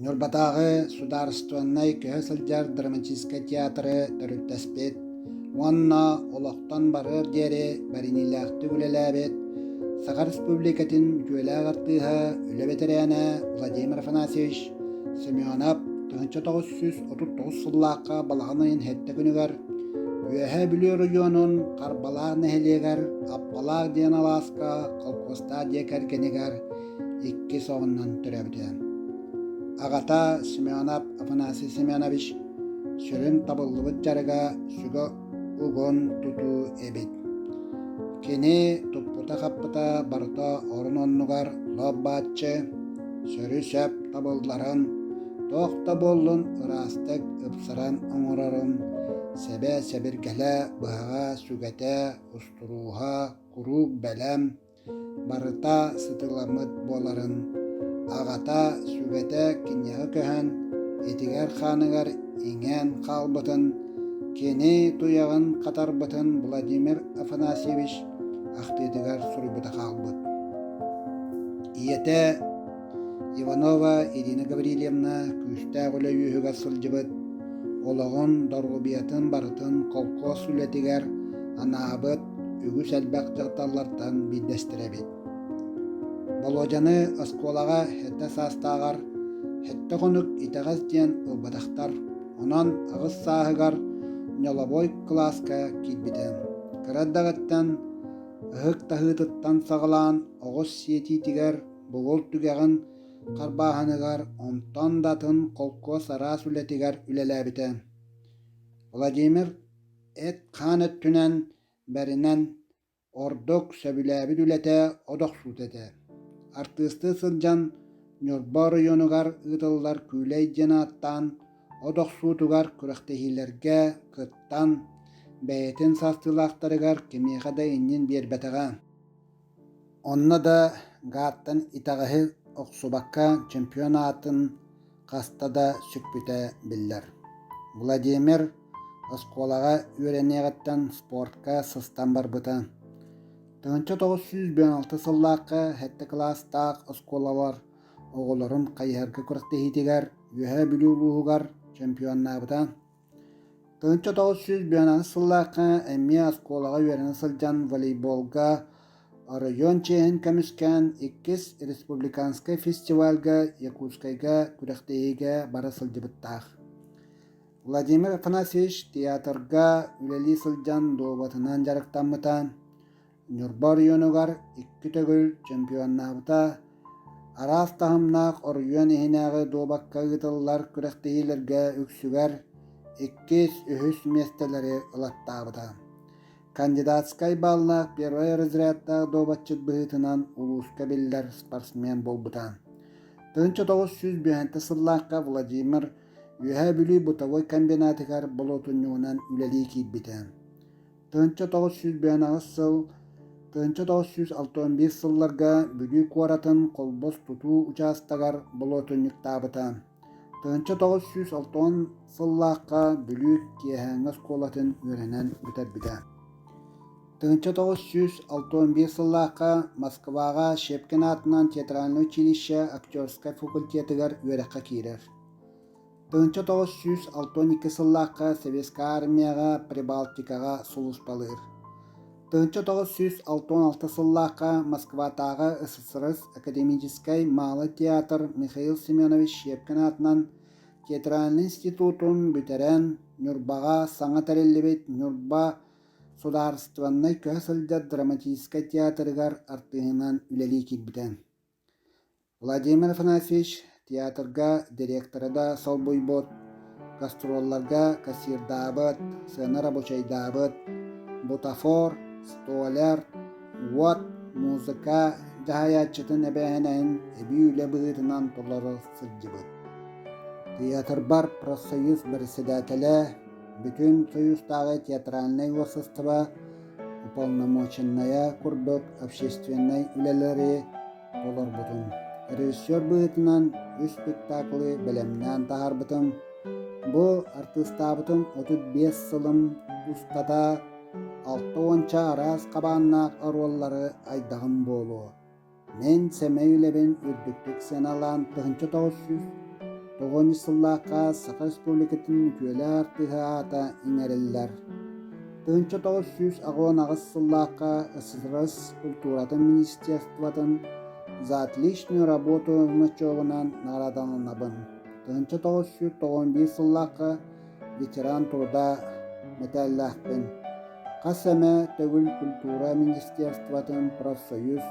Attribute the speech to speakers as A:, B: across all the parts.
A: Ньурбатааҕы судаарыстыбаннай көһө сылдьар драматическай театры төрүттэспит уонна олохтон барыар диэри бэриниилээхтик үлэлээбит Саха Республикатын үтүөлээх артыыһа, үлэ бэтэрээнэ Владимир Афанасьевич Семенов 1939 сыллаахха балаҕан ыйын сэттэ күнүгэр Үөһээ Бүлүү оройуонун Харбалаах нэһилиэгэр Аппалаах диэн алааска холкуостаах дьиэ кэргэнигэр иккис оҕоннон төрөөбүтэ. Аҕата Семенов Афанасий Семенович сүрүн табыллыбыт дьарыга сүгэ угун тутуу эбит. Кини туппута-хаппыта барыта орун-оннугар лоп-бааччы, сөрү-сөп табылларын, туох да буоллун ыраастык ыпсаран оҥорорун, сэбэ-сэбиргэлэ, быһаҕа, сүгэтэ, устурууһа куруук бэлэм, барыта сытыыламмыт буоларын, аҕата сүгэтэ киниэхэ көһөн, этигэр-хааныгар иҥэн хаалбытын, кини туйаҕын хатарбытын Владимир Афанасьевич ахтыытыгар суруйбута хаалбыт. Ийэтэ Иванова Ирина Гаврильевна күүстээх үлэ үөһүгэр сылдьыбыт, олоҕун, доруобуйатын барытын холкуос үлэтигэр анаабыт үгүс элбэх дьахталлартан биирдэстэрэ эбит. Болуодьаны оскуолаҕа сэттэ саастааҕар сэттэ хонук итэҕэс диэн ылбатахтар, онон аҕыс сааһыгар ньолобуой кылааска киирбитэ. Кыра эрдэҕиттэн ыһык таһыытыттан саҕалаан оҕус сиэтиитигэр бугул түгэҕин харбааһыныгар, онтон да атын холкуос араас үлэтигэр үлэлээбитэ. Владимир эт-хаан өттүнэн бэринэн ордук сөбүлээбит үлэтэ от охсуута этэ. Артыыстыы сылдьан Ньурба оройуонугар ыытыллар Күүлэй диэн ааттаан от охсуутугар күрэхтэһиилэргэ кыттан, бэйэтин саастыылаахтарыгар кимиэхэ да иннин биэрбэтэҕэ. Онно да гааттан итэҕэһи охсубакка чемпион аатын хаста да сүкпүтэ биллэр. Владимир оскуолаҕа үөрэниэҕиттэн спортка сыстан барбыта. 1956 сыллаахха сэттэ кылаастаах оскуолалар оҕолорун хайыһарга күрэхтэһиитигэр Үөһээ Бүлүү улууһугар чемпионнаабыта. 1998 сыллаахха эмиэ оскуолаҕа үөрэнэ сылдьан волейболга оройуон чиэһин көмүскээн иккис республиканскай фестивальга Якутскайга күрэхтэһиигэ бара сылдьыбыттаах. Владимир Афанасьевич театрга үлэлии сылдьан дуобатынан дьарыктаммыта. Ньурба оройуонугар икки төгүл чемпионнаабыта, араас таһымнаах оройуон иһинээҕи дуобакка ыытыллар күрэхтэһиилэргэ үксүгэр иккис, үһүс миэстэлэри ылаттаабыта. Кандидатскай баллаах первай разрядтаах дуобатчыт быһыытынан улууска биллэр спортсмен буолбута. 1905 сыллаахха Владимир Үөһээ Бүлүү бытовой комбинатыгар болуотунньугунан үлэлии киирбитэ. 1998 сыл 1961 сылларга Бүлүү куоратын Холбос тутуу учаастагар болуотунньуктаабыта. 1960 сыллаахха Бүлүү киэһээҥҥи оскуолатын үөрэнэн бүтэрбитэ. 1961 сыллаахха Москваҕа Щепкин аатынан театральнай училище актерскай факультетыгар үөрэххэ киирэр. 1962 сыллаахха Советскай Армияҕа Прибалтикаҕа сулууспалыыр. 1966 сыллаахха Москватааҕы СССР академическай Малый театр Михаил Семенович Щепкин аатынан театральнай институтун бүтэрэн Ньурбаҕа саҥа тэриллибит Ньурба судаарыстыбаннай көһө сылдьар драматическай театрыгар артыыһынан үлэлии киирбитэ. Владимир Афанасьевич театрга директоры да солбуйбут, гастролларга кассирдаабыт, сыана рабочайдаабыт, бутафор, столяр, уот, музыка дьаһайааччытын эбээһинэһин эбии үлэ быһыытынан толоро сылдьыбыт. Театрбар профсоюз бэрэссэдээтэлэ, бүтүн Союзтааҕы театральнай уопсастыба уполномоченнайа курдук общественнай үлэлэри толорбутум. Режиссер быһыытынан үс спектаклы бэлэмнээн таһаарбытым. Бу артыыстаабытым 35 сылым устата алта уонча араас хабааннаах оруоллары айдаҕым буолуо. Мин сэмэй үлэбин үрдүктүк сыаналаан 1900. Тоҕус сыллаахха Саха Республикатын үтүөлээх артыыһа аата иҥэриллэр. 1988 сыллаахха СССР культуратын министерствотын «За отличную работу» значогунан наҕараадаланабын. 1991 сыллаахха «Ветеран труда» мэтээллээхпин. Хас эмэ төгүл культура министерствотын профсоюз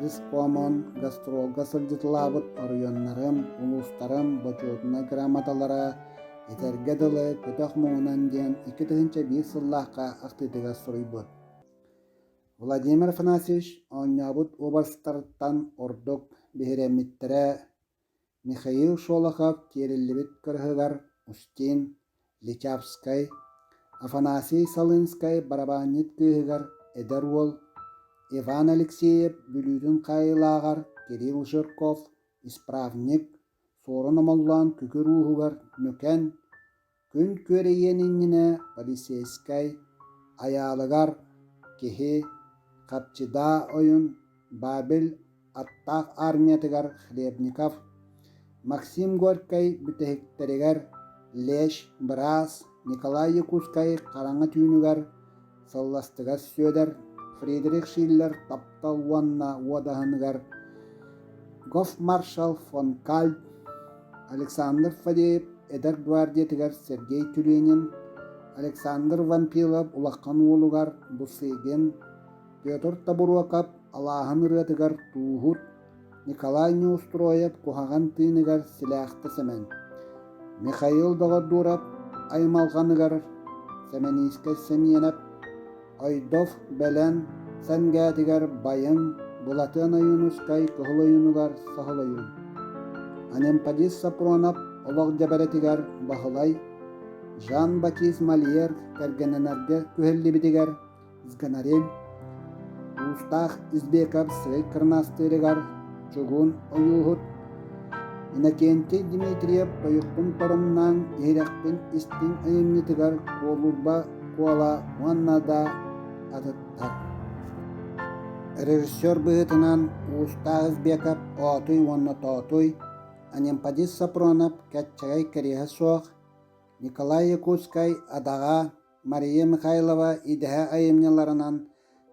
A: рескомун гастролга сылдьыталаабыт оройуоннарым, улуустарым бочуотунай грамоталара этэргэ дылы көтөх муҥунан диэн 2001 сыллаахха ахтыытыгар суруйбут. Владимир Афанасьевич оонньообут уобарастарыттан ордук биһирэммиттэрэ Михаил Шолохов тиэриллибит кырыһыгар Устин, Личавскай, Афанасий Салынскай барабаанньыт кыыһыгар эдэр уол, Иван Алексеев Бүлүүтүн хаайыылааҕар Кирилл Жирков исправник, Суорун Омоллоон Күкүр ууһугар Нүкэн, Күн күөрэйиэн иннинэ полицейскай айаалыгар киһи Хапчыдаа ойун Бабель аттаах армиятыгар Хлебников, Максим Горькай бүтэһиктэригэр Леш быраас Николай Якутскай хараҥа түүнүгэр Сылластыгас Сүөдэр, Фридрих Шиллер «Таптал уонна уодаһыныгар», Гофмаршал фон Кальт, Александр Фадеев эдэр гвардиятыгар Сергей Тюленин, Александр Вампилов улахан уолугар Бусыгин, Петр Тобуруокап алааһын ырыатыгар Тууһут, Николай Неустроев куһаҕан тыыныгар Силээхтэ Сэмэн, Михаил Доҕордуурап аймалҕаныгар Сэмэниискэ Сэмиэнэп, Ойдов Бэлэн Сэнгээтигэр Байым, Былатыан Ойуунускай Кыһыл Ойуунугар Саһыл Ойуун, Анемподист Сапронов олох дьэбэрэтигэр Баһылай, Жан-Батист Мольер кэргэннэнэргэ күһэллибитигэр Сгонорель Уустаах Избеков сырай кырнаастыырыгар чугуун ойууһут Иннокентий Дмитриев тойукпун торумнаан иһирэхпин истиҥ айымньытыгар Куолурба Куола уонна да атыттар. Режиссер быһыытынан Уустаах Избеков Оотуй уонна Тоотуй, Анемподист Сапронов Кэччэгэй кэриэһэ суох, Николай Якутскай Адаҕа Мария Михайлова идэһэ айымньыларынан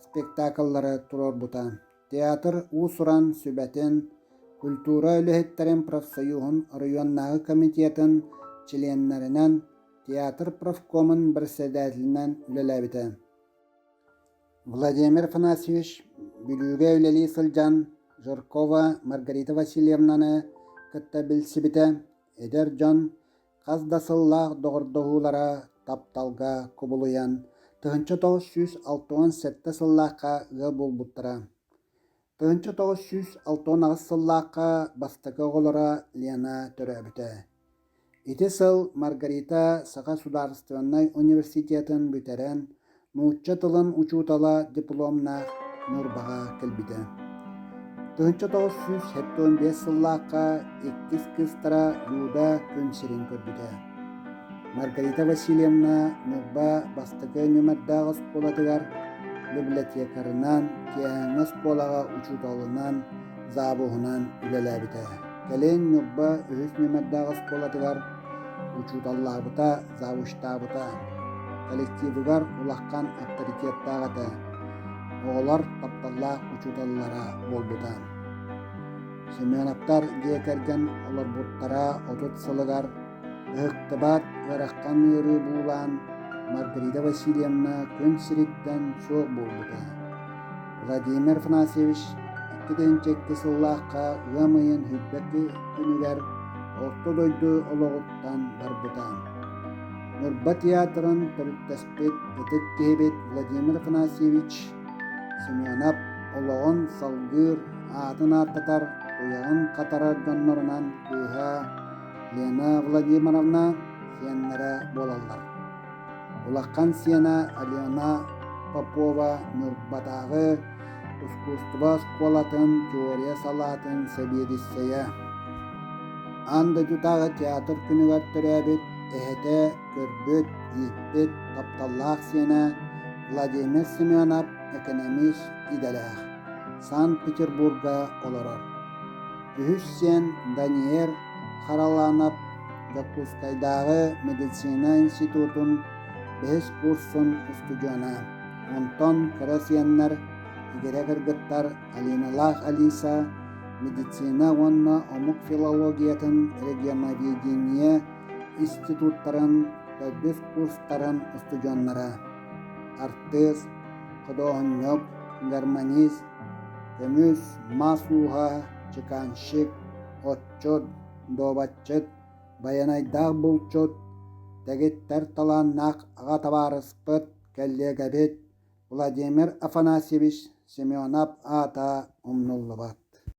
A: спектакллары туруорбута. Театр уус-уран сүбэтин, культура үлэһиттэрин профсоюһун оройуоннааҕы комитетын чилиэннэринэн, театр профкомун председателинэн үлэлээбитэ. Владимир Афанасьевич Бүлүүгэ үлэлии сылдьан Жиркова Маргарита Васильевнаны кытта билсибитэ, эдэр дьон Хас да сыллаах доҕордоһуулара тапталга кубулуйан, 1967 сыллаахха ыал буолбуттара. 1968 сыллаахха бастакы оҕолоро Лена төрөөбүтэ. Ити сыл Маргарита Саха судаарыстыбаннай университетын бүтэрэн, нуучча тылын учуутала дипломнаах Ньурбаҕа кэлбитэ. 1975 сыллаахха иккис кыыстара Люда күн сирин көрбүтэ. Маргарита Васильевна Ньурба бастакы нүмердээх оскуолатыгар библиотекарынан, киэһээҥҥи оскуолаҕа учууталынан, завуһунан үлэлээбитэ. Кэлин Ньурба үһүс нүмердээх оскуолатыгар учууталлаабыта, завучтаабыта. Коллективыгар улахан авторитеттаах этэ. Оҕолор тапталлаах учууталлара буолбута. Семеновтар дьиэ кэргэн олорбуттара 30 сылыгар ыһыктыбат ыарахан ыарыы буулаан Маргарита Васильевна күн сириттэн суох буолбута. Владимир Афанасьевич 2002 сыллаахха ыам ыйын сүүрбэ күнүгэр орто дойду олоҕуттан барбыта. Ньурба театрын төрүттэспит ытык киһибит Владимир Афанасьевич Семенов олоҕун салгыыр, аатын ааттатар, туйаҕын хатарар дьоннорунан кыыһа Лена Владимировна сиэннэрэ буолаллар. Улахан сиэнэ Алена Попова Ньурбатааҕы ускуустуба оскуолатын теория салаатын сэбиэдиссэйэ. Аан дойдутааҕы театр күнүгэр төрөөбүт эһэтэ көрбүт, ииппит тапталлаах сиэнэ Владимир Семенов экономист идэлээх, Санкт-Петербурга олорор. Үһүс сиэн Даниэр Хараланов Дьокуускайдааҕы медицина институтун бэһис курсун устудьуона, онтон кыра сиэннэр, игирэ кыргыттар Алиналаах Алиса медицина уонна омук филологиятын регионоведение институттарын төрдүс курстарын устудьуоннара, артыыс, худуоһунньук, гармонист, көмүс, мас ууһа, чеканщик, отчут, дуобатчыт, байанайдаах булчут, дэгиттэр талааннаах аҕа табаарыспыт, кэллиэгэбит Владимир Афанасьевич Семенов аата умнуллубат.